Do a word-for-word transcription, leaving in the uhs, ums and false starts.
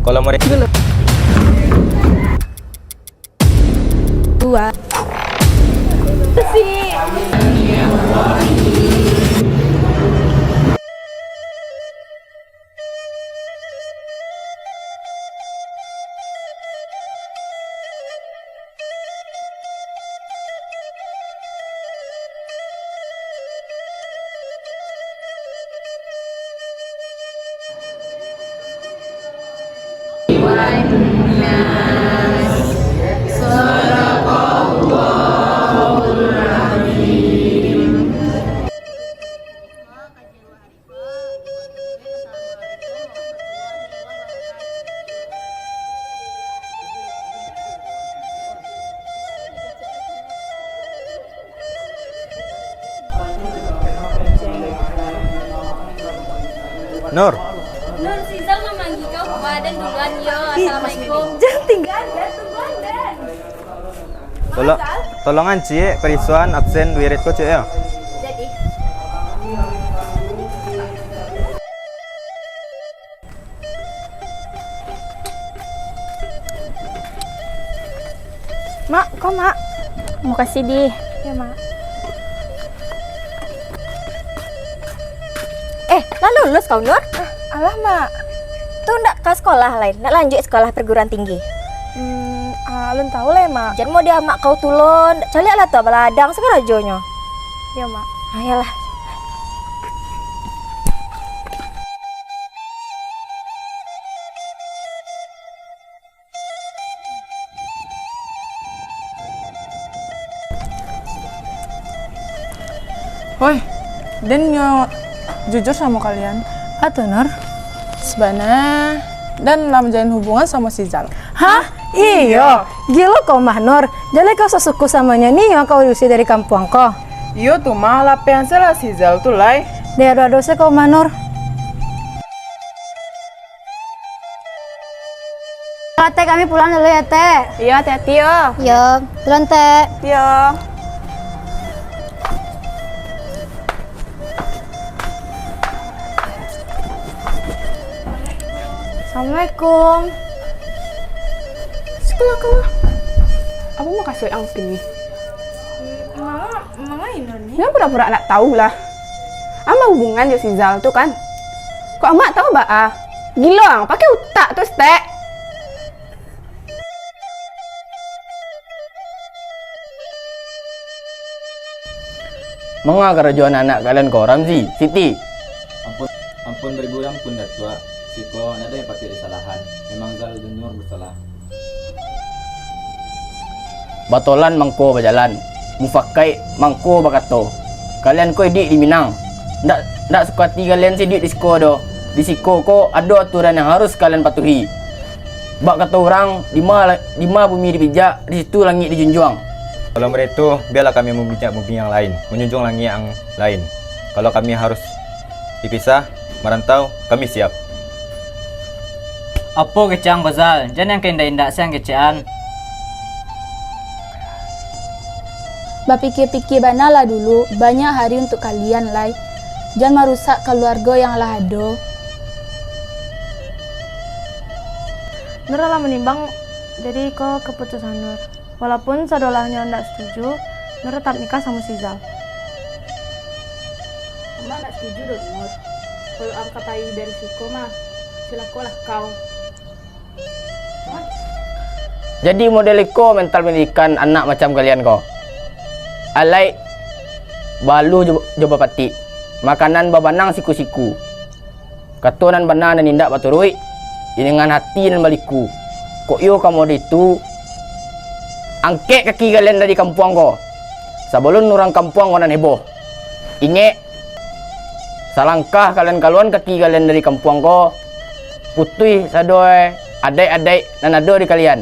Kalau mereka dua. Nur. Nur, si Zal mamanggil kau, Badan duluan, yo. Ih, assalamualaikum. Jangan tinggal, ya, tungguan, Dan. Tolong, tolongan ciek, perisuan absen wirid ko ciek yo. Jadi. Mak, ko, Mak. Makasih, Di. Ya, Mak. Eh, lah lulus kau, Nur? Ah, alah, Mak. Tu ndak ka sekolah lai, ndak lanjut sekolah perguruan tinggi? Hmm, ah, alun tahu lai, Mak. Jan mau di amak kau tu lo, ndak caliak lah tu baladang sakarajonyo. Yo, Mak. Ayolah. Hoi, den nyo jujur samo kalian. Apo tu, Nur? Sabana, den lah manjalin hubungan samo si Zal. Hah? Iyo? Gilo kau mah, Nur. Jaleh kau sasuku samo nyo, nio kau diusir dari kampuang ko. Iyo tu mah, lah pian se lah si Zal tu lai. Dek ado-ado se kau mah, Nur. Tek, kami pulang dulu ya, Tek. Iyo, hati-hati yo. Yo, pulang, Tek. Yo. Assalamualaikum. Sikolah kau. Apo makasuik ang kini? Manga, manga ino ni? Jan pura-pura ndak tahu lah. Ang bahubungan jo si Zal tu kan? Kok amak tahu baa? Gilo ang, pakai utak tu, Stek. Manga karajo anak-anak kalian ko, Ramzi, Siti? Ampun, ampun baribu ampun, Datuak. Siko ndak ado yang patuik disalahan. Memang Zal dan Nur basalah. Batolan mangko bajalan, mufakaik mangko bakato. Kalian ko iduik di Minang. Ndak, ndak suko ati kalian se iduik di siko doh. Di siko ko ado aturan yang harus kalian patuhi. Bak kato urang, dima la-, dima bumi dipijak, di situ langik dijunjuang. Kalau baitu, bialah kami mambijak bumi yang lain, manjunjuang langik yang lain. Kalau kami harus dipisah, marantau, kami siap. Apo kecek ang ko, Zal? Jan yang ka indak-indak se ang kecek an. Bapikia-pikia bana lah dulu, banyak hari untuak kalian lai. Jan marusak kaluargo yang lah ado. Nur lah manimbang, jadi iko kaputusan Nur. Walaupun sadolahnyo indak satuju, Nur tatap nikah samo si Zal. Amak indak satuju doh, Nur. Kalau ang ka pai dari siko mah, silakolah kau. Jadi model iko mental pendidikan anak macam kalian ko. Alaik baluah jo, jo bapatik, makanan babanang siku-siku. Kato nan bana nan indak baturuik, dengan hati nan baliku. Kok iyo ka model itu, angkek kaki kalian dari kampuang ko, sabalun urang kampuang ko nan heboh. Ingek, salangkah kalian kaluan kaki kalian dari kampuang ko, putuih sadoe adaik-adaik nan ado di kalian.